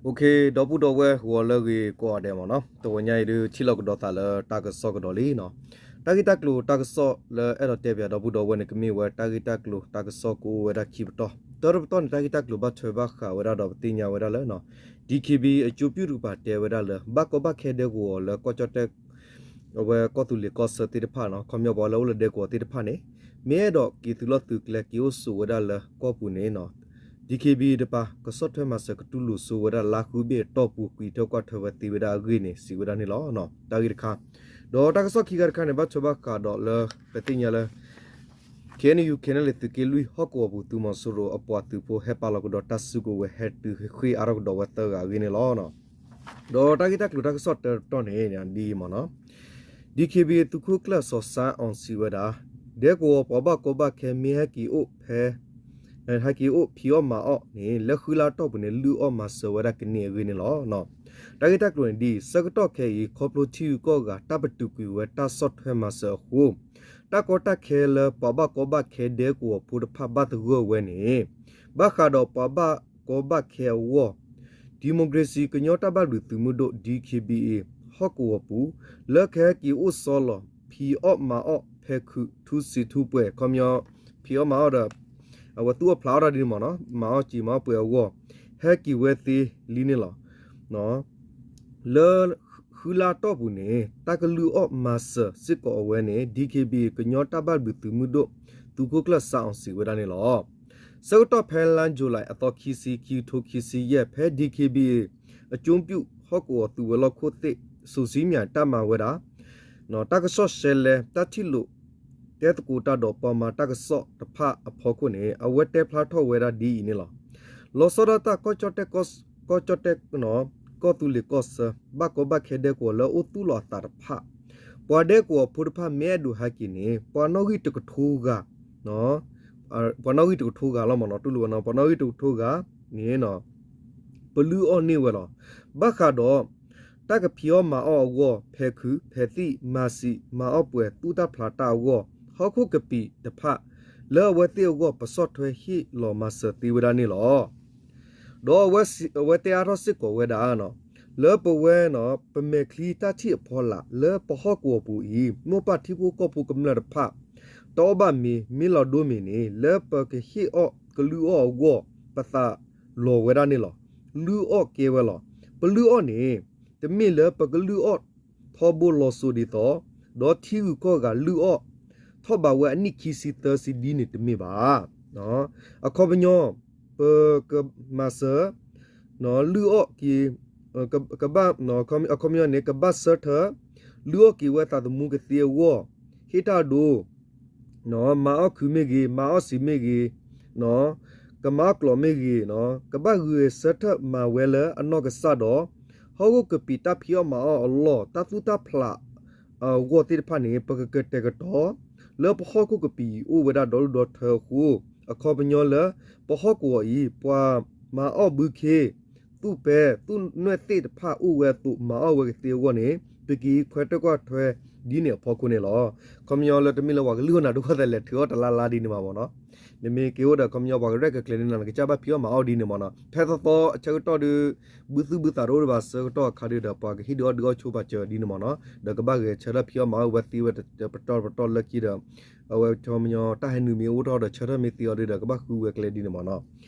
ဒီပုၢ်ဒီဝဲၢ်ဂီၤလၢအဂ့ၤကိးဂၤဒဲးမ့ၢ်နီၤ, တဝီညါအံၤဒုး ထံၣ်လိာ်ကဒီးသးလၢတၢ်ကစီၣ်ကဒီးလံနီၤ. တၢ်ဂ့ၢ်တၢ်ကျိၤတၢ်ကစီၣ်လၢအဲၣ်ဒိးတဲပၠးဒီပုၢ်ဒီဝဲၢ်န့ၣ် ကမ့ၢ်ဝဲတၢ်ဂ့ၢ်တၢ်ကျိၤတၢ်ကစီၣ်ကအိၣ်ဝဲဒၣ်ခံပတီၢ်, တၢတပတီၢ်န့ၣ် တၢ်ဂ့ၢ်တၢ်ကျိၤဘၣ်ထွဲဘၣ်ဃးဝဲဒၣ်ဒီးပသ့ၣ်ညါဝဲဒၣ်လၢ ဒီက့ဘံ အကၠိပၠူၣ်တကပၤတဲဝဲဒၣ်လၢ ဘၣ်ကီဘၣ်ခဲဒဲကဝီၤလၢကီၢ်ကၠီၣ်တဲၣ် အဝဲကီၢ်သူလ့ၤကီၢ်ဆၢသ့ၣ်တဖၣ်နီၤ, ခီပညီပှၤလၢအိၣ်လၢဒဲကဝီၤသ့ၣ်တဖၣ်န့ၣ် မ့ၢ်အဲၣ်ဒိးက့ၤသုးလီၢ်သုးကျဲက့ၤအိၣ်ဆိးဝဲဒၣ်လၢကီၢ်ပူၤန့ၣ်နီၤ, ဒီက့ဘံ တပၤ ကဆီၣ်ထွဲမၤစၢၤကတူၢ်လိာ်ဆိဝဲဒၣ်လါဃုဘ့ၣ်အတီၢ်ပူၤ ကွံာ်ထၢကွၢ်ထွဲဝဲသ့ဝဲဒၣ်အဂ့ၢ်န့ၣ် စံးဝဲဒၣ်န့ၣ်လီၤ. တၢ်ဂ့ၢ်တခါ, ဒီးတၢ်ကစီၣ်ခံဂၤတခါန့ၣ် ဘၣ်ထွဲဘၣ်ဃးဒီးလၢ ပသ့ၣ်ညါလၢ ခ့ၣ်အဲၣ်ယူၣ် ခ့ၣ်အဲၣ်လၢ သုးက့လွံၢ် ဟီၣ်ကဝီၤပူၤ သုးမီၤစိရိၤအပှၤသုးဖိဟဲပာ်လီၤကဒီးတၢ်စုကဝဲၤ ဟဲတုၤဃ့ၢ်အါထီၣ်ကဒီးဝဲသၢဂၤအဂ့ၢ်န့ၣ်လီၤ. ဒီးတၢ်ဂ့ၢ်တၢ်ကျိၤတၢ်ကစီၣ်တၢတပတီၢ်န့ၣ် ဒ်အံၤမ့ၢ်နီၤ, ဒီက့ဘံ သုးခိၣ်ကျၢၢ်စီၤစါအီၤစံးဝဲဒၣ်, ဒဲကဝီၤပှၤဘၣ်ကီဘၣ်ခဲမ့ၢ်ဟဲက့ၤအိၣ်ဖဲ ဟဲက့ၤအိၣ်ဖံးအီၣ်မၤအီၣ်န့ၣ် လၢဃုလါတီၢ်ပူၤန့ၣ် လုၢ်အီၣ်မၤစၢၤဝဲဒၣ်ကန့ၢ်အဂ့ၢ်န့ၣ်လီၤ. တၢ်ဂ့ၢ်တၢ်ကျိၤန့ၣ်ဒ်အံၤ, ဆၢကတီၢ်ခဲအံၤ ခီဖျိထံဂုၤကီၢ်ဂၤ တၢ်ပတုာ်ကွံာ်ဝဲတၢ်ဆီၣ်ထွဲမၤစၢၤအဃိ တၢ်ကီတၢ်ခဲလၢပှၤဘၣ်ကီဘၣ်ခဲဒဲကဝီၤဖိတဖၣ်ဘၣ်သဂၢၢ်ဝဲန့ၣ် ဘၣ်ဃးဒီးပှၤဘၣ်ကီဘၣ်ခဲအဂီၢ် ဒံၣ်မိၣ်ကရ့စံၣ်ကညီတၢ်ဘၣ်ဘျုးသုးမုၢ်ဒိၣ် ဒီက့ဘံ ဟီၣ်ကဝီၤပူၤ လၢကဟဲက့ၤအိၣ်ဆီလီၤ ဖံးအီၣ်မၤအီၣ် ဖဲခုးထူစံးထူပှဲၤ ခီပညီ ဖံးအီၣ်မၤအီၣ်ဒီး အဝဲသူၣ်အီၣ်ဖျးအီၣ်တၢ်ဒ်န့ၣ်မ့ၢ်နီၤ, မၤအီၣ်စံာ်မၤအီၣ်ပှဲၤအဂီၢ် ဟဲက့ၤဝဲသ့လံန့ၣ်လီၤ. လၢဃုလါတီၢ်ပူၤန့ၣ် တၢ်ကလုၢ်အီၣ်မၤစၢၤစ့ၢ်ကီးအဝဲန့ၣ် ဒီက့ဘံ ကညီတၢ်ဘၣ်ဘျုးသုးမုၢ်ဒိၣ် သုးခိၣ်ကျၢၢ်စါအီၤစံးဝဲဒၣ်န့ၣ်လီၤ. ဆၢကတီၢ်ဖဲလါယူၤလံ အသီခံဆံ ခံကထိခံဆံယဲၢ် ဖဲ ဒီက့ဘံ အကၠိပၠူၣ်ဟီၣ်ကဝီၤသုးဝဲၤလီၢ်ခိၣ်သ့ၣ် စိၤစံမၠၣ် တၢ်မၤဝဲဒၣ် တၢ်ကစီၣ်ရှဲလဲ တၢ်ထံၣ်လိာ်တဲသကိးတၢ်ဒီးပှၤမၤတၢ်ကစီၣ်တဖၣ်အဖီခိၣ်န့ၣ် အဝဲတဲဖျါထီၣ်ဝဲဒၣ်ဒ်အံၤန့ၣ်လီၤ. လီၤဆီဒၣ်တၢ် ကီၢ်ကၠီၣ်တဲၣ် ကီၢ်ကၠီၣ်တဲၣ် ကီၢ်သူလ့ၤကီၢ်ဆၢ ဘၣ်ကီဘၣ်ခဲဒဲကဝီၤလၢအိၣ်သူၣ်လီၤအသးတဖၣ် ပှၤဒဲကဝီၤဖိတဖၣ်မ့ၢ်အဲၣ်ဒိးဟဲက့ၤန့ၣ် ပှၤနီၣ်ဂံၢ်တကထိဂၤ ပှၤနီၣ်ဂံၢ်တကထိဂၤလီၤမ့ၢ်နီၤ, တူၢ်လိာ်ဝဲနီၤ, ပှၤနီၣ်ဂံၢ်တကထိဂၤန့ၣ် ပလုၢ်အီၣ်န့ၢ်ဝဲလီၤ. ဘၣ်ဃးဒီး တၢ်ကဖံးအီၣ်မၤအီၣ်အဂီၢ် ဖဲခုး ဖဲသံၣ် မၤစံာ်မၤအီၣ်ပှဲၤ သူၣ်တၢ်ဖျးတၢ်အဂီၢ် ဟီၣ်ခိၣ်ကပံာ်တဖၣ် လၢအဝဲသ့ၣ်အဂီၢ် ပဆီၣ်ထွဲဟ့ၣ်လီၤမၤစၢၤသ့ဝဲဒၣ်န့ၣ်လီၤ. ဒီးအဝဲတဲအါထီၣ်စ့ၢ်ကီးဝဲဒၣ် လၢပဝဲ ပမဲာ်ချံတၢ်ထံၣ်အဖီလာ် လၢပဟီၣ်ကဝီၤပူၤအံၤ မိၢ်ပၢ်ထံဖိကီၢ်ဖိကမျၢၢ်တဖၣ် တအီၣ်ဘၣ်မ့ၤ မ့ၢ်လီၤဒိမ့ၢ်န့ၣ် လၢပကဟ့ၣ်အီၣ်ကလုၢ်အီၣ်အဂီၢ် ပသးလီၤဝဲဒၣ်န့ၣ်လီၤ. လုၢ်အီၣ်ကဲဝဲလီၤ. ပလုၢ်အီၣ်န့ၣ် တမ့ၢ်လၢပကလုၢ်အီၣ်ထီဘိလီၤစိၤဒ်သိး ဒီးထံဂုၤကီၢ်ဂၤလုၢ်အီၣ်ထီၣ်ဘးဝဲအနံၣ်ခံဆံသၢဆံဒ်န့ၣ်တမ့ၢ်ဘၣ်. အခီပညီ ပကမၤစၢၤ လုၢ်အီၣ်က့ၤ ကဘၣ် အခီပညီန့ၣ် ကဘၣ်ဆၢထၢၣ် လုၢ်အီၣ်က့ၤဝဲသးသမူကသ့အဂီၢ် ဟ့ၣ်တၢ်ဒိ မၤအီၣ်ခုးမ့ၢ်ဂ့ၤ မၤအီၣ်စံာ်မ့ၢ်ဂ့ၤ ကမၤအီၣ်ကျိးမ့ၢ်ဂ့ၤ ကဘၣ်ဂဲၤဆၢထၢၣ်မၤဝဲလၢအနီၢ်ကစၢ်ဒီး ဟီၣ်ခိၣ်ကပံာ်တၢ်ဖံးအီၣ်မၤအီၣ်အလီၢ် တၢ်သူၣ်တၢ်ဖျးအဂီၢ်သ့ၣ်တဖၣ်န့ၣ် ပကကတဲာ်ကတီၤ လၢပဟီၣ်ခိၣ်ကပံာ်အံၤအိၣ်ဝဲဒၣ်ဒီဒူၣ်ဒီထၢအဃိ အခီပညီလၢ ပဟီၣ်ကဝီၤအံၤ ပှၤမၤအီၣ်ဘုခ့ သူၣ်ပဲ သူၣ်နွဲၣ်သ့ၣ်တဖၣ်အိၣ်ဝဲအသိး မၤအီၣ်ဝဲကသ့အဂီၢ်န့ၣ် ပက့ၤခွဲးတၢ်ကွၢ်ထွဲဒ်န့ၣ်အဖီခိၣ်န့ၣ်လီၤ. ခီပညီလၢတမ့ၢ်လၢပှၤကလုၢ်အီၣ်နၤဒိၣ်ကီၢ်သဲးလဲၤထုးအီၣ်တလါလါဒ်န့ၣ်မးမ့ၢ်နီၤ. နမ့ၢ်က့ၤအိၣ်ဒီး ခီပညီပှၤကရဲၣ်ကကျဲၤန့ၣ်နီၤ နကစၢ်ဘၣ်ဖံးအီၣ်မၤအီၣ်ဒ်န့ၣ်မ့ၢ်နီၤ. ဖဲသီသီအဆၢကတီၢ်ဒုး ဘုသူၣ်ဘုသးတအိၣ်ဒံးဘၣ်ဆၢကတီၢ်အခါဒုးဒီး ပှၤကဟ့ၣ်ဒုးအီၣ်ဒုးအီၣ်ဆိပာ်စၢၤဒ်န့ၣ်မ့ၢ်နီၤ. ဒီးကဘၣ်ဂဲၤဆၢထၢၣ်ဖံးအီၣ်မၤအီၣ်ဝဲသ့ဝဲတပတီၢ်တပတီၢ်လၢခံဒီး အဝဲခီပညီတၢ်ဟဲနုာ်မ့ၢ်အိၣ်ထီၣ်ဒီးဆၢထၢၣ်မ့ၢ်သ့အီၤဒုးဒီး ကဘၣ်ဃုဝဲကျဲဒ်န့ၣ်မ့ၢ်နီၤ.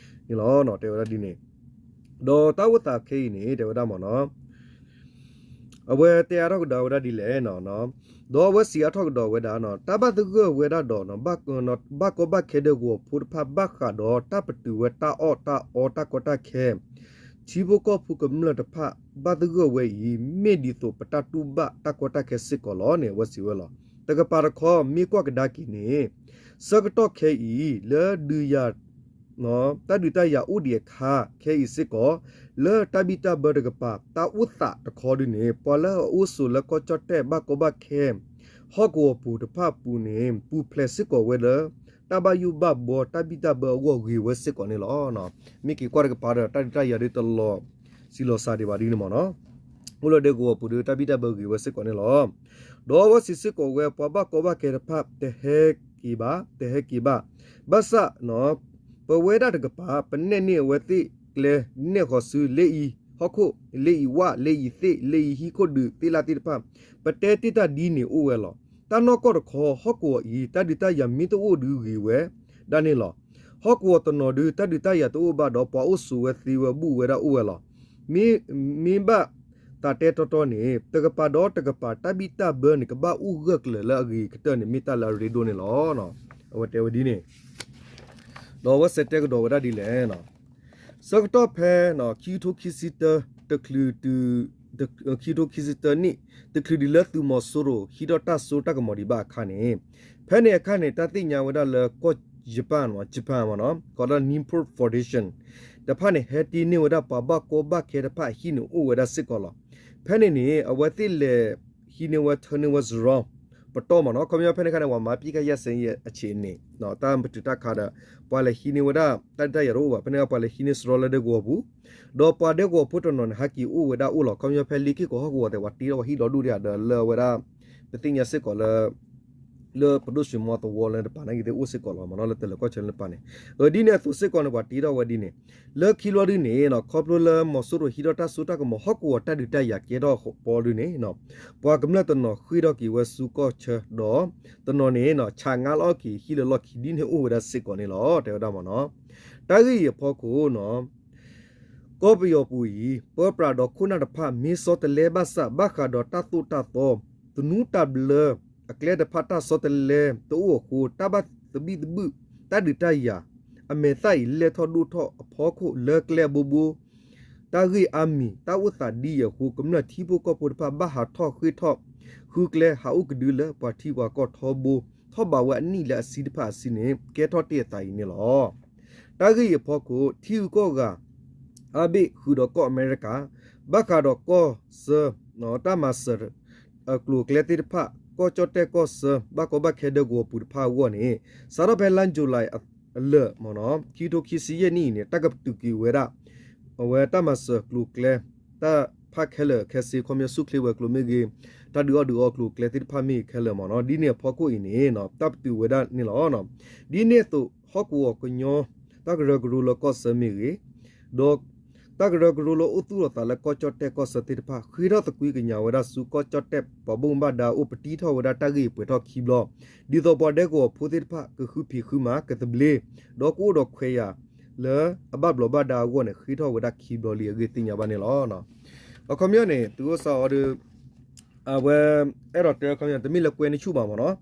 န့ၣ်လီၤ တဲဝဲဒၣ်ဒ်န့ၣ် ဒီးတၢ်အိၣ်သးခဲအံၤန့ၣ် တဲဝဲဒၣ်မ့ၢ်နီၤ အဝဲတဲအါထီၣ်ကဒီးဝဲဒၣ်ဒ်လဲၣ်နီၤ, ဒီးအဝဲစံးအါထီၣ်ကဒီးဝဲဒၣ်နီၤ တၢ်ဘၣ်သဂၢၢ်ဝဲဒၣ်ဒီး ဘၣ်ကီဘၣ်ခဲဒဲကဝီၤဖိတဖၣ် ဘၣ်ဃးဒီးတၢ်ပတုာ်ဝဲတၢ်အီၣ်တၢ်အီတၢ်ကီတၢ်ခဲ ထံဖိကီၢ်ဖိကမျၢၢ်တဖၣ် ဘၣ်သဂၢၢ်ဝဲအံၤ မ့ၢ်ဒ်သိးပတၢ်တူၢ်ဘၣ်တၢ်ကီတၢ်ခဲစ့ၢ်ကီးလီၤန့ၣ် အဝဲစံးဝဲလီၤ. တကပၤတခီ မ့ၢ်ကွၢ်ကဒါက့ၤန့ၣ် ဆၢကတီၢ်ခဲအံၤ လၢဒုးယၤ တၢ်ဒုးတၢ်ယၤအိၣ်ဒံးအခါခဲအံၤစ့ၢ်ကီး လၢတၢ်ဘံၣ်တၢ်ဘၢတကပၤ တၢ်အိၣ်သးတခီဒုန့ၣ် ပှၤလၢအအိၣ်ဆိးလၢကီၢ်ကၠီၣ်တဲၣ်ဘၣ်ကီဘၣ်ခဲ ဟီၣ်ကဝီၤပူၤတဖၣ်အပူၤန့ၣ် ပူၤဖျဲးစ့ၢ်ကီးဝဲလၢ တၢ်ဘၣ်ယိၣ်ဘၣ်ဘှီတၢ်ဘံၣ်တၢ်ဘၢအဂီၢ်ဂ့ၤဝဲစ့ၢ်ကီးန့ၣ်လီၤ. မ့ၢ်က့ၤကွၢ်တကပၤဒီး တၢ်ဒုးတၢ်ယၤဒုးတလီၤဆံးလီၤစှၤဒံးဘၣ်ဒ်န့ၣ်မ့ၢ်နီၤ. အိၣ်လၢဒဲကဝီၤပူၤဒီး တၢ်ဘံၣ်တၢ်ဘၢဂ့ၤဝဲစ့ၢ်ကီးန့ၣ်လီၤ. ဒီးအဝဲစံးစ့ၢ်ကီးဝဲ ပှၤဘၣ်ကီဘၣ်ခဲတဖၣ် တဟဲက့ၤဘၣ်, တဟဲက့ၤဘၣ်. ဘၣ်ဆၣ် ပဝဲဒၣ်တကပၤ ပနဲၣ်န့ၢ်အဝဲသ့ၣ်ကျဲနဲၣ်ဃီၤဆူလၢအံၤ ဟီၣ်ခိၣ်, လ့အံၤဝၣ်, လ့အံၤသ့ၣ်, လ့အံၤဟံၣ်ခိၣ်ဒုးသ့ၣ်လၣ်သ့ၣ်တဖၣ်, ပတဲတ့ၢ်တၢ်ဒ်န့ၣ်အိၣ်ဝဲလီၤ. တၢ်နီၢ်ကီၢ်တခီ ဟီၣ်ကဝီၤအံၤ တၢ်ဒုးတၢ်ယၤမ့ၢ်တအိၣ်ဒုးဂ့ၤဝဲ ဒၣ်န့ၣ်လီၤ. ဟီၣ်ကဝီၤတနီၤဒုး တၢ်ဒုးတၢ်ယၤတအိၣ်ဘၣ်ဒီး ပှၤအိၣ်ဆိးဝဲသ့ဝဲဘူၣ်ဝဲဒၣ်အိၣ်ဝဲလီၤ. မ့ၢ်, မ့ၢ်ဘၣ်သးတဲတီတီန့ၣ် တကပၤဒီးတကပၤ တၢ်ဘံၣ်တၢ်ဘၢန့ၣ် ကဘၣ်အိၣ်ဂၢၢ်ကျၢၤလၢအဂ့ၤကတၢၢ်န့ၣ် မ့ၢ်တၢ်လၢအရ့ဒိၣ်န့ၣ်လီၤ. အဝဲတဲဝဲဒ်န့ၣ် ဒီးအဝဲစဲးတဲကဒီးဝဲဒၣ်ဒ်လဲၣ် ဆၢကတီၢ်ဖဲ ခံကထိခံဆံတၢ, တချုးတုၤ, ခံကထိခံဆံတၢနံၣ် တချုးဒံးလၢသုးမီၤစိရိၤ ဟံးထီၣ်တၢ်စိတၢ်ကမီၤဒံးဘၣ်အခါန့ၣ်, ဖဲန့ၣ်အခါန့ၣ် တၢ်သ့ၣ်ညါဝဲဒၣ်လၢကီၢ်ယပၣ်န့ၣ်, ယပၣ်မ့ၢ်နီၤ, ကိးလၢ Ningbo Foundation တဖၣ်န့ၣ် ဟဲတ့န့ၢ်ဝဲဒၣ်ပှၤဘၣ်ကီဘၣ်ခဲတဖၣ်အဟံၣ်န့ၣ်အိၣ်ဝဲဒၣ်စ့ၢ်ကီးလီၤ. ဖဲန့ၣ်န့ၣ် အဝဲသ့ၣ်လဲၤဟံးန့ၢ်ဝဲ ထၢန့ၢ်ဝဲစရီ ပတီၢ်မ့ၢ်နီၤ, ခီပညီဖဲန့ၣ်အခါန့ၣ် ပှၤမၤပစ်ခတ်ရပ်စဲရေး အခြေအနေ, တၢ်ပတုာ်တၢ်ခးဒီး ပှၤလဲၤဟံးန့ၢ်ဝဲဒၣ် တၢ်ဒုးတၢ်ယၤတအိၣ်ဘၣ်, ဖဲန့ၣ်ပှၤလဲၤဟံးန့ၢ်စရီလၢဒဲကဝီၤပူၤ, ဒီးပှၤဒဲကဝီၤဖိတနီၤန့ၣ် ဟဲက့ၤအိၣ်ဝဲဒၣ်အိၣ်လီၤ. ခီပညီဖဲလ့ၢ်ခ့ၣ်ကီးဟီၣ်ကဝီၤသဲး ပှၤတ့ထီၣ်ဝဲဟံၣ်ဒီဒူၣ်ဒံးဧါဒီးလၢအဝဲဒၣ် ပသ့ၣ်ညါစ့ၢ်ကီးလၢ လၢပဒိၣ်စွ့ၤမီသဝီလၢတပၤန့ၣ်က့ၤသ့ၣ်အိၣ်စ့ၢ်ကီးလီၤမ့ၢ်နီၤ, လၢတၢ်လီၢ်ကီၢ်ဆၢလၢတပၤန့ၣ်, ဒ်န့ၣ်အသိးစ့ၢ်ကီးန့ၣ် ပှၤတ့ထီၣ်ဝဲဒ်န့ၣ်, လၢခံလီၤဒ်န့ၣ် ခီဖျိလၢမီၤစိရိၤဟံးထီၣ်တၢ်စိတၢ်ကမီၤ ဟီၣ်ကဝီၤတၢ်ဒုးတၢ်ယၤကဲထီၣ်ပီဒ်န့ၣ်, ပှၤကမျၢၢ်တနီၤဃ့ၢ်ထီၣ်က့ၤဝဲဆူကီၢ်ဆၢဒီး တနီၤန့ၣ် ဆးငါလီၤက့ၤဟံၣ်လၢလီၢ်ခံဒ်န့ၣ်အိၣ်ဝဲဒၣ်စ့ၢ်ကီးန့ၣ်လီၤ. တဲဝဲဒၣ်မ့ၢ်နီၤ, တၢ်ဂ့ၢ်အံၤအဖီခိၣ် ကီၢ်ပယီၤပူၤအံၤ ပၢပြးဒီးခိၣ်နၢ်တဖၣ် မ့ၢ်ဆီတလဲဘၣ်ဆၣ် ဘၣ်ဃးဒီးတၢ်သိၣ်တၢ်သီ သနူတၢ်ဘျၢ အကျဲတဖၣ်တၢ်ဆီတလဲတအိၣ်အဃိ တၢ်ဘၣ်သဘံၣ်သဘုၣ် တၢ်ဒုးတၢ်ယၤ အမဲာ်သၣ်အံၤ လဲၢ်ထီၣ်ဒိၣ်ထီၣ်အဖီခိၣ် လၢကျဲအဘိဘိ တၢ်ဂ့ၢ်အါမံၤ တၢ်အိၣ်သးဒ်အံၤအဃိ ကမျၢၢ်ထံဖိကီၢ်ဖိတဖၣ် ဘၣ်ဟးထီၣ်ဃ့ၢ်ထီၣ် ဃုကျဲ ဟးအိၣ်ကဒုလၢ ပှၤထံပှၤကီၢ်ထီဘိ ထီၣ်ဘးဝဲအနံၣ်လၢအဆံတဖၣ်အဆံန့ၣ် ကဲထီၣ်တ့ၢ်အသးအံၤန့ၣ်လီၤ. တၢ်ဂ့ၢ်အံၤအဖီခိၣ် ထံဂုၤကီၢ်ဂၤ အါဘ့ၣ်ဃုာ်ဒီးကီၢ်အမဲရကၤ ဘၣ်ဃးဒီးကီၢ်ဆၢ တၢ်မၤစၢၤ အကျိၤအကျဲသ့ၣ်တဖၣ် ကီၢ်ကၠီၣ်တဲၣ်ကီၢ်ဆၢ ဘၣ်ကီဘၣ်ခဲဒဲကဝီၤပူၤတဖၣ်အဂီၢ်န့ၣ် စးထီၣ်ဖဲလါယူၤလံ အလၢာ်မ့ၢ်နီၤ ခံကထိခံဆံယဲၢ်နံၣ်အံၤန့ၣ် တၢ်ကပတုာ်က့ၤဝဲဒၣ် အဝဲတၢ်မၤစၢၤကျိၤကျဲ တၢ်ဖးခဲလၢာ်ခဲဆ့ ခီပညီဆူၣ်ချ့ဝဲၤကျိၤမ့ၢ်ဂ့ၤ တၢ်ဒုးအီၣ်ဒုးအီကျိၤကျဲသ့ၣ်တဖၣ်မ့ၢ်ဂ့ၤခဲလၢာ်မ့ၢ်နီၤ ဒ်န့ၣ်အဖီခိၣ်အံၤန့ၣ် တၢ်ပတုာ်ဝဲဒၣ်န့ၣ်လီၤ. ဒ်န့ၣ်အသိး ဟီၣ်ကဝီၤကညီ တၢ်ကရၢကရိလၢကီၢ်ဆၢမ့ၢ်ဂ့ၤ ဒီး တၢ်ကရၢကရိလၢအိၣ်သူၣ်လီၤသးလၢကီၢ်ကၠီၣ်တဲၣ်ကီၢ်ဆၢသ့ၣ်တဖၣ် ဃ့ထီၣ်သကွံကညးဝဲဒၣ်ဆူကီၢ်ကၠီၣ်တဲၣ်ပှၤဘၣ်မူဘၣ်ဒါအအိၣ် ပတံထီၣ်ဝဲဒၣ်တၢ်ဂ့ၢ်အံၤပှဲၤထီၣ်ခံဘျီ ဒ်သိးပှၤဒဲကဝီၤဖိသ့ၣ်တဖၣ် ကဃုဖံးဃုမၤ ကသဘျ့ ဒီးကအိၣ်ဒီးခွဲးယာ်လၢအဘၣ်ဘျီးဘၣ်ဒါအဂီၢ်န့ၣ် ဃ့ထီၣ်ဝဲဒၣ်ခံဘျီလံအဂ့ၢ်သ့ၣ်ညါဘၣ်န့ၣ်လီၤ. အခီပညီန့ၣ် သုအိၣ်စးအီၤဒီး အဝဲ အဲၣ်ဒိးတဲခီပညီ တမ့ၢ်လၢကွဲန့ၢ်ဆူၣ်ဘၣ်မ့ၢ်နီၤ,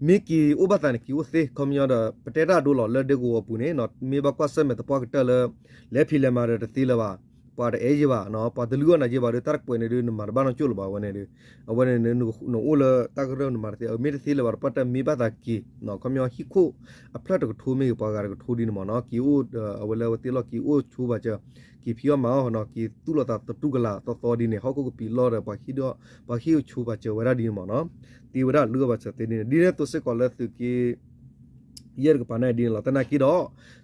မ့ၢ်က့ၤအိၣ်ဘၣ်သးန့ၣ် က့ၤအိၣ်သ့ ခီပညီဒီး ပတဲတၢ်ဒိလီၤလၢဒဲကဝီၤပူၤန့ၣ် မ့ၢ်ဘၣ်ကွၢ်ဆၢၣ်မဲာ်သပှၢ်ကတၢၢ်လၢ လဲၤဖံးလဲၤမၤဒီးတသ့လၢၤဘၣ်, ပှၤတအဲၣ်ယဲဘၣ်, ပှၤတလုၢ်အီၣ်နၤယဲဘၣ်ဒီး တၢ်တကွဲးန့ၣ်ဒီး နမၤတဘၣ်နီတကၠိၢ်လၢၤဘၣ်ဝဲန့ၣ်ဒီး, အဝဲန့ၣ် နအိၣ်လၢတၢ်ကရၢနမၤတသ့ မ့ၢ်တသ့လၢၤဘၣ်တပှၢ်တၢၢ်မ့ၢ်ဘၣ်သးက့ၤ, ခီပညီဟံၣ်ခိၣ်အဖျၢၣ်တကထိမ့ၢ်ဂ့ၤ ပှၤဂၤတကထိဒ်န့ၣ်မ့ၢ်နီၤ, က့ၤအိၣ် အဝဲလၢအဝဲသ့ၣ်လီၢ်က့ၤအိၣ်ဆိးပာ်စၢၤ, က့ၤဖံးအီၣ်မၤအီၣ်နီၤ, က့ၤသူၣ်လီၤသးသတူၢ်ကလာ်သီသီဒ်န့ၣ် ဟီၣ်ခိၣ်ကပံာ်လီၢ်ဒီး ပှၤဟ့ၣ်ဒီး ပှၤဟ့ၣ်အိၣ်ဆိးပာ်စၢၤဝဲဒၣ်ဒ်န့ၣ်မ့ၢ်နီၤ, သ့ဝဲဒၣ်လုၢ်အီၣ်ပာ်စၢၤသ့ဒ်န့ၣ်, ဒ်န့ၣ်အသိးစ့ၢ်ကီးလၢသုးက့ ယဲၢ်တကပၤန့ၣ်ဒ်န့ၣ်လီၤ. သနာ်က့ဒီး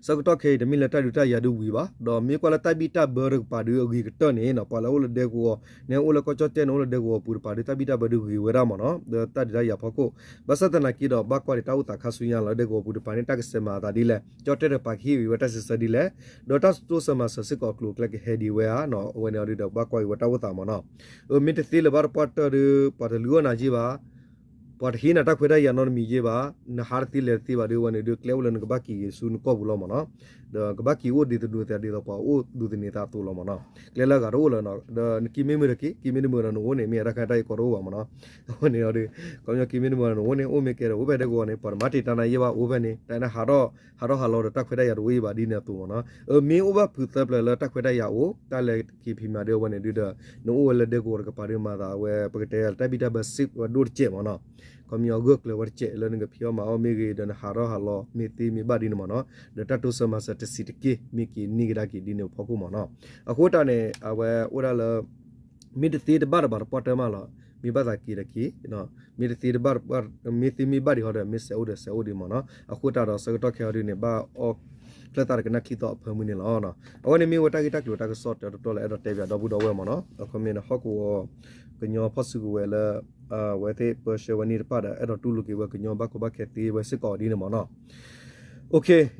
ဆၢကတီၢ်ခဲအံၤ တမ့ၢ်လၢတၢ်ဒုးတၢ်ယၤဒုးဝံၤဘၣ်, ဒီးမ့ၢ်ကွၢ်လၢတၢ်ဘံၣ်တၢ်ဘၢတကပၤဒုးအဂ့ၤကတၢၢ်န့ၣ်နီၤ, ပှၤလၢအိၣ်လၢဒဲကဝီၤ န့ၣ်အိၣ်လၢကီၢ်ကၠီၣ်တဲၣ်န့ၣ် အိၣ်လၢဒဲကဝီၤပူၤတကပၤဒုး တၢ်ဘံၣ်တၢ်ဘၢဒုးဂ့ၤဝဲဒၣ်မ့ၢ်နီၤ, ဒီးတၢ်ဒုးတၢ်ယၤဖီခိၣ်, ဘၣ်ဆၣ်သနာ်က့ဒီး ဘၣ်ကွၢ်ဒံးတၢ်အိၣ်သးခါဆူညါလီၤ, ဒဲကဝီၤပူၤတကပၤန့ၣ် တၢ်ကစဲးမၤအသးဒ်လဲၣ်, ကၠီၣ်တဲၣ်တကပၤကဟ့ၣ်ဝံၤဝဲတၢ်စံးဆၢဒ်လဲၣ်, ဒီးတၢ်တိစၢၤမၤစၢၤစ့ၢ်ကီးအကျိၤအကျဲကဟဲဒ်ဝဲဧါ, အဝဲန့ၣ်အီၤဒုးဒီး ဘၣ်ကွၢ်က့ၤဝဲတၢ်အိၣ်သးမ့ၢ်နီၤ, မ့ၢ်တသ့လၢၤဘၣ်တပှၢ်တၢၢ်ဒီး ပှၤတလုၢ်အီၣ်နၤယဲဘၣ် ပှၤတဟ့ၣ်နၤတၢ်ခွဲးတၢ်ယာ်နီတမံၤယဲဘၣ်, နဟးတသ့လဲၤတသ့ဘၣ်ဒီး အဝဲန့ၣ်ဒုး ကျဲအိၣ်လၢနကဘၣ်က့ၤဆူနကီၢ်ပူၤလီၤမ့ၢ်နီၤ, ဒီးကဘၣ်က့ၤအိၣ်ဒ်သိးဒ်သိး ဒ်သိးပှၤအိၣ်ဒိးသန့ၤသးအသိးလီၤမ့ၢ်နီၤ, ကျဲလၢအဂၤတအိၣ်လၢၤနီၤ, ဒီးနက့ၤမ့ၢ်မုာ်ဒီးက့ၤ, က့ၤမ့ၢ်တမုာ်ဒီးနအိၣ်န့ၣ် မ့ၢ်အတၢ်ခါတၢ်အံၤကီတအိၣ်ဘၣ်မ့ၢ်နီၤ, အဝဲန့ၣ်အီၤဒုး ခီပညီက့ၤမ့ၢ်တမုာ်ဒီးနအိၣ်န့ၣ် အိၣ်မ့ၢ်ကဲဒီး အိၣ်ဖဲဒဲကဝီၤန့ၣ် ပှၤတမၤတ့ၢ်တၢ်နၤယဲဘၣ် အိၣ်ဖဲန့ၣ် တၢ်နဟးထီၣ် ဟးထီၣ်ဟးလီၤဒီးတၢ်ခွဲးတၢ်ယာ်တအိၣ်ယဲဘၣ်ဒ်န့ၣ်အသိးမ့ၢ်နီၤ, မ့ၢ်အိၣ်ဘၣ်ဖုးသၢပျၢၤလၢတၢ်ခွဲးတၢ်ယာ်အိၣ် တၢ်လဲၤက့ၤဖံးမၤဒုး အဝဲန့ၣ်ဒုးဒီး နအိၣ်ဝဲလၢဒဲကဝီၤတကပၤဒုး မၤသးအဝဲ ပကတဲလၢတၢ်ဘံၣ်တၢ်ဘၢစ့ၢ်ဝဲဒိၣ်တကဲးမ့ၢ်နီၤ, ခီပညီဂၢၢ်ကျၢၤဝဲတကဲးလၢနကဖံးအီၣ်မၤအီၣ်မ့ၢ်ဂ့ၤ ဒီးနဟးထီၣ်ဟးလီၤမ့ၢ်သ့မ့ၢ်ဘၣ်ဒ်န့ၣ်မ့ၢ်နီၤ, ဒီးတၢ်တိစၢၤမၤစၢၤတဆံးတက့ၢ် မ့ၢ်က့ၤန့ၢ်ကဒါက့ၤဒ်န့ၣ်အဖီခိၣ်မ့ၢ်နီၤ, အဃိတၢ်န့ၣ် အဝဲအိၣ်ဒၣ်လၢ မ့ၢ်တသ့တဘၣ်တဘၣ်တပှၢ်တၢၢ်မးလီၤ, မ့ၢ်ဘၣ်သးက့ၤဒီးက့ၤ, မ့ၢ်တသ့တဘၣ် မ့ၢ်သ့မ့ၢ်ဘၣ်ဒံးဟီဒီး မ့ၢ်စဲးအိၣ်ဒီးစဲးအိၣ်ဒံးမ့ၢ်နီၤ, အဃိတၢ်ဒီးဆၢကတီၢ်ခဲအံၤဒ်န့ၣ် ဘၣ်အီၣ်ချၢၣ်သးဒီးကနၣ်ချံသီအဖၢမုၢ်န့ၣ်လီၤ. အဝဲန့ၣ်မ့ၢ်ဝဲတၢ်ဂ့ၢ်တၢ်ကျိၤတၢ်ကစီၣ်တတီၤလၢအဲၣ်ဒိးတဲပၠးဒီပုၢ်ဒီဝဲၢ်မ့ၢ်နီၤ, အခီပညီန့ၣ် ဟီၣ်ကဝီၤကညီဖီၣ်စုကဝဲၤလၢ အဝဲသ့ၣ်ပၢဆှၢဝဲန့ၣ်တဖၣ်ဒီး အဲၣ်ဒိးတူၢ်လိာ်က့ၤဝဲကညီဘၣ်ကီဘၣ်ခဲသ့ဝဲစ့ၢ်ကီးဒ်န့ၣ်မ့ၢ်နီၤ.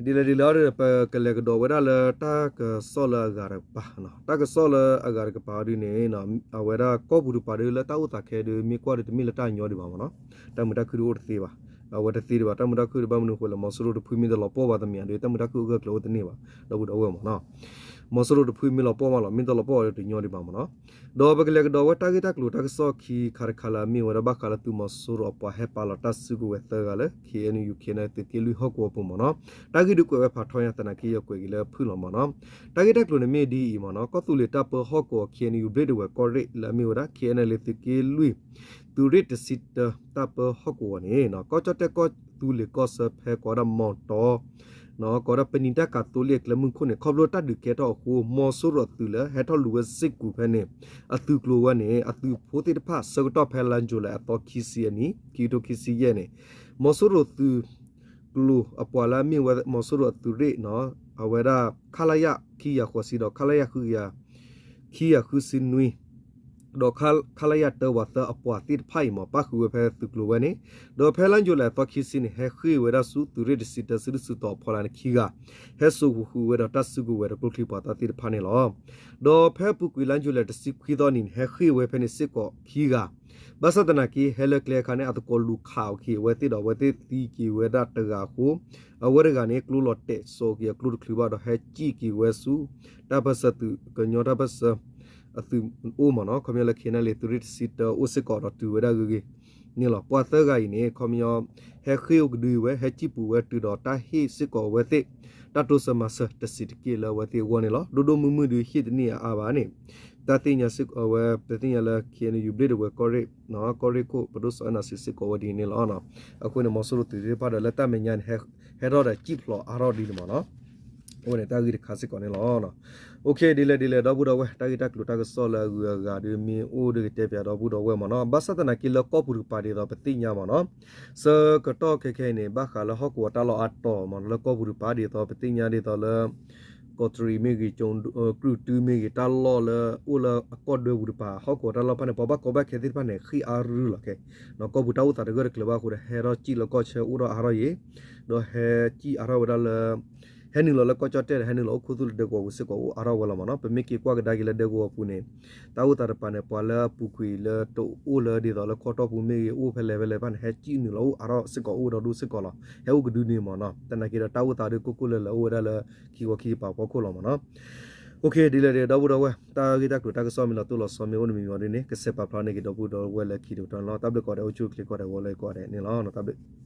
ဒ်လဲၣ်ဒ်လဲၣ်အံၤဒီး ပကလဲၤကဒီးဝဲဒၣ်လၢတၢ်ကစီၣ်လၢအဂၤတကပၤ, တၢ်ကစီၣ်လၢအဂၤတကပၤအံၤဒ်န့ၣ် အဝဲဒၣ်ကီၢ်ပူၤတကပၤဒီး လၢတၢ်အိၣ်သးခဲအံၤဒီး မ့ၢ်ကွၢ်ဒီးတမ့ၢ်လၢတၢ်ညီဒံးဘၣ်မ့ၢ်နီၤ, တၢ်မုာ်တၢ်ခုၣ်ဒုးအိၣ်တသ့ဘၣ်, အဝဲတသ့ဒံးဘၣ်, တၢ်မုာ်တၢ်ခုၣ်ဒုးဘၣ်မနုၤအဃိလဲၣ်, မီၤစိရိၤတဖုမ့ၢ်တလီၤပှီၢ်ဘၣ်သ့ၣ်မ့ၢ်ဒီး တၢ်မုာ်တၢ်ခုၣ်အဂၢၢ်အကျၢၤအိၣ်တန့ၢ်ဘၣ်, ဒီပုၢ်ဒီဝဲၢ်မ့ၢ်နီၤ, မီၤစိရိၤတဖုမ့ၢ်လီၤပှီၢ်မးလီၤ, မ့ၢ်တလီၤပှီၢ်ဒီးတညီဒံးဘၣ်မ့ၢ်နီၤ. ဒီးပကလဲၤကဒီးဝဲတၢ်ဂ့ၢ်တၢ်ကျိၤတၢ်ကစီၣ်ခံခါတခါလၢအမ့ၢ်ဝဲဒၣ်ဘၣ်ဃးလၢသုးမီၤစိရိၤအပှၤဟဲပာ်လီၤတၢ်စုကဝဲၤသၢဂၤလၢ KNU KNLA သုးက့လွံၢ်ဟီၣ်ကဝီၤပူၤမ့ၢ်နီၤ, တၢ်ဂ့ၢ်ဒုးကွဲးဝဲဖးထီညါသနာ်က့ ယကွဲးက့ၤလၢဖုၣ်လီၤမ့ၢ်နီၤ. တၢ်ဂ့ၢ်တၢ်ကျိၤန့ၣ်မ့ၢ်ဒ်အံၤမ့ၢ်နီၤ, ကီၢ်သူလ့ၤတၢ်ပၢဟီၣ်ကဝီၤ KNU ဘျ့ၣ်ဒဝဲၢ်ကီၢ်ရ့ၣ်လၢအမ့ၢ်ဝဲဒၣ် KNLA သုးက့လွံၢ် သုးရ့ၣ်တဆံတၢ တၢ်ပၢဟီၣ်ကဝီၤန့ၣ် ကီၢ်ကၠီၣ်တဲၣ်ကီၢ်သူလ့ၤကီၢ်ဆၢဖဲကိးဝဲဒၣ်မီၤတီ ကိးဝဲဒၣ်ပနံာ်တၢ်ကၤသိလ့ၣ်အကျဲမုၢ်ခိၣ်န့ၣ် ခီဖျိတၢ်ဒုးကဲထီၣ်အဃိ မီၤစိရိၤအသုးလၢဟဲထီၣ်လူၤဝဲစ့ၢ်ကီးဖဲန့ၣ် အသုးကျိၤဝဲန့ၣ် အသုးဖိသ့ၣ်တဖၣ်ဆၢကတီၢ်ဖဲလါယူၤလံအသီခံဆံအနံၤ ခံကထိခံဆံယဲၢ်န့ၣ် မီၤစိရိၤသုး ကျိၤအပှၤလၢအမ့ၢ်ဝဲမီၤစိရိၤအသုးရ့ၣ် အဝဲဒၣ် ခလရ ခံကယၤဃိးဆံဒီး ခလရ ဃုကယၤ ခံကယၤဃုဆံနွံ ဒီး ခလရ တၢဝးသၢအပှၤသ့ၣ်တဖၣ်အံၤမ့ၢ် ပၣ်ဃုာ်ဝဲဖဲသုးကျိၤဝဲန့ၣ်, ဒီးဖဲလါယူၤလံအသီခံဆံန့ၣ် ဟဲဃ့ၢ်ဝဲဒၣ်ဆူသုးရ့ၣ်တဆံတၢ စုဒုၣ်စုတီၤအဖီလာ်န့ၣ်ခံဂၤ, ဟဲစိာ်ဃုာ်ဝဲဒီးတၢ်စုကဝဲၤဒီးကျိချံမျိာ်သၣ်သ့ၣ်တဖၣ်န့ၣ်လီၤ. ဒီးဖဲအပူၤကွံာ်လါယူၤလံတဆံခွံသီနံၤန့ၣ် ဟဲဃ့ၢ်ဝဲဖဲန့ၣ်စ့ၢ်ကီးခံဂၤ, ဘၣ်ဆၣ်သနာ်က့ ဟဲလၢကျဲအခါန့ၣ် အသကိးလူၤခးအီၤက့ၤအဝဲသ့ၣ်ဒီး အဝဲသ့ၣ်သံက့ၤဝဲဒၣ်တဂၤအဃိ အဝဲတဂၤန့ၣ် ကျိလီၤတဲာ်စိာ်က့ၤအကျိတချုးဘၣ်ဒီး ဟဲစံၣ်က့ၤဝဲဆူ တၢ်ပၢၢ်ဆၢသုး ကညီတၢ်ပၢၢ်ဆၢ အသုးအိၣ်မ့ၢ်နီၤ, ခီပညီလၢ KNLA သုးရ့ၣ်တဆံတၢအိၣ်စ့ၢ်ကီးဒီးတုၤဝဲဒၣ်ဂ့ၤဂ့ၤန့ၣ်လီၤ. ပှၤသၢဂၤအံၤန့ၣ် ခီပညီ ဟဲဃ့ၢ်အိၣ်ကဒုဝဲ ဟဲစံၣ်ပူၤဝဲတုၤဒီးတၢ်ဟ့ၣ်စ့ၢ်ကီးအဝဲသ့ၣ် တၢ်တိစၢၤမၤစၢၤတဆံးတက့ၢ်လၢအဝဲသ့ၣ်အဂီၢ်န့ၣ်လီၤ. ဒိၣ်ဒိၣ်မုၢ်မုၢ်ဒုး ဟ့ၣ်တန့ၢ်အါအါဘၣ်န့ၣ် တၢ်သ့ၣ်ညါစ့ၢ်ကီးဝဲ ပသ့ၣ်ညါလၢ KNU ဘျ့ၣ်ဒဝဲၢ်ကီၢ်ရ့ၣ် ကီၢ်ရ့ၣ်ခိၣ် ပဒိၣ်စီၤအဲၣ်နၤစံးစ့ၢ်ကီးဝဲဒ်န့ၣ်လီၤ. အဃိန့ၣ် မီၤစိရိၤသုးသ့ၣ်တဖၣ်ဒီးလၢတၢ်မဲာ်ညါန့ၣ် ဟဲထီၣ်ဒီးစံၣ်ဖျိးအါထီၣ်ဒ်န့ၣ်မ့ၢ်နီၤ, အဝဲန့ၣ်တၢ်ဂ့ၢ်တခါစ့ၢ်ကီးန့ၣ်လီၤ. ဒ်လဲၣ်ဒ်လဲၣ် ဒီပုၢ်ဒီဝဲၢ် တၢ်ဂ့ၢ်တၢ်ကျိၤတၢ်ကစီၣ်လၢအဂုၤအဂၤဒီးမ့ၢ်အိၣ်ဒီးကတဲပၠးဒီပုၢ်ဒီဝဲၢ်မ့ၢ်နီၤ, ဘၣ်ဆၣ်သနာ်က့လၢကီၢ်ပူၤတကပၤဒ်သိးပသ့ၣ်ညါမ့ၢ်နီၤ, ဆၢကတီၢ်ခဲခဲအံၤန့ၣ် ဘၣ်ဃးလၢဟီၣ်ကဝီၤတၢ်လီၢ်အါတီၤမ့ၢ်နီၤ, လၢကီၢ်ပူၤတကပၤဒ်သိးပသ့ၣ်ညါဒ်သိးလၢ ကီးတရံးမ့ၢ်ဂ့ၤ, ကၠိကရူၢ်တုမ့ၢ်ဂ့ၤ, တၢ်လီၢ်လၢအိၣ်လၢအကီၢ်ဒွဲပူၤတကပၤ ဟီၣ်ကဝီၤတၢ်လီၢ်ဖၣ်န့ၣ် ပှၤဘၣ်ကီဘၣ်ခဲသ့ၣ်တဖၣ်န့ၣ် ဃ့ၢ်အါရုၢ်လီၤခဲ, ကီၢ်ပူၤတၢ်အိၣ်သးတဂၢၢ်တကျၢၤဘၣ်အဃိဒီး ဟဲထီၣ်စံၣ်လၢကီၢ်ဆၢအိၣ်ထီၣ်အါထီၣ်ယံၤ, ဒီးဟဲစံၣ်အါထီၣ်ဝဲဒၣ်လၢ ဟဲနုာ်လီၤလၢကီၢ်ကၠီၣ်တဲၣ်ဒီး ဟဲနုာ်လီၤအိၣ်ခူသူၣ်လၢဒဲကဝီၤပူၤစ့ၢ်ကီးအိၣ်အါထီၣ်ဝဲလီၤမ့ၢ်နီၤ. ပမ့ၢ်က့ၤကွၢ်ကဒါက့ၤလၢဒဲကဝီၤပူၤန့ၣ် တၢ်အိၣ်သးတကပၤန့ၣ် ပှၤလၢအပူၤကွံာ်လၢတအိၣ်လၢဒ်သိးလၢခီတီၢ်ပူၤမ့ၢ်ဂ့ၤ အိၣ်ဖဲလဲၣ်ဖဲလဲၣ်တဖၣ်န့ၣ် ဟဲစံၣ်နုာ်လီၤအိၣ်အါထီၣ်စ့ၢ်ကီးအိၣ်ဒီဒူၣ်စ့ၢ်ကီးလီၤ. ဟဲအိၣ်ကဒုန့ၣ်မ့ၢ်နီၤ. သနာ်က့ဒီးတၢ်အိၣ်သးဒုးကိၢ်ကိၢ်လၢၤလၢၤအိၣ်ဝဲဒၣ်လၢခံခီခံကပၤဖီခိၣ်လီၤမ့ၢ်နီၤ. ဒ်လဲၣ်ဒ်လဲၣ်ဒီပုၢ်ဒီဝဲၢ် တၢ်ဂ့ၢ်တၢ်ကျိၤတၢ်ကစီၣ်မ့ၢ်လီၤတိၢ်လီၤဆီမ့ၢ်အိၣ်တမံၤမံၤဒ်န့ၣ် ကစဲးပာ်ဖျါန့ၢ်က့ၤဒီပုၢ်ဒီဝဲၢ်လၢခံတကတီၢ်န့ၣ်လီၤ. တၢ်ဘျုးကိးဂၤဒဲး အိၣ်ဆူၣ်အိၣ်ချ့ကိးဂၤဒဲး ဂီၤလၢကိးဂၤဒဲးန့ၣ်လီၤ. တၢ်ဘျုး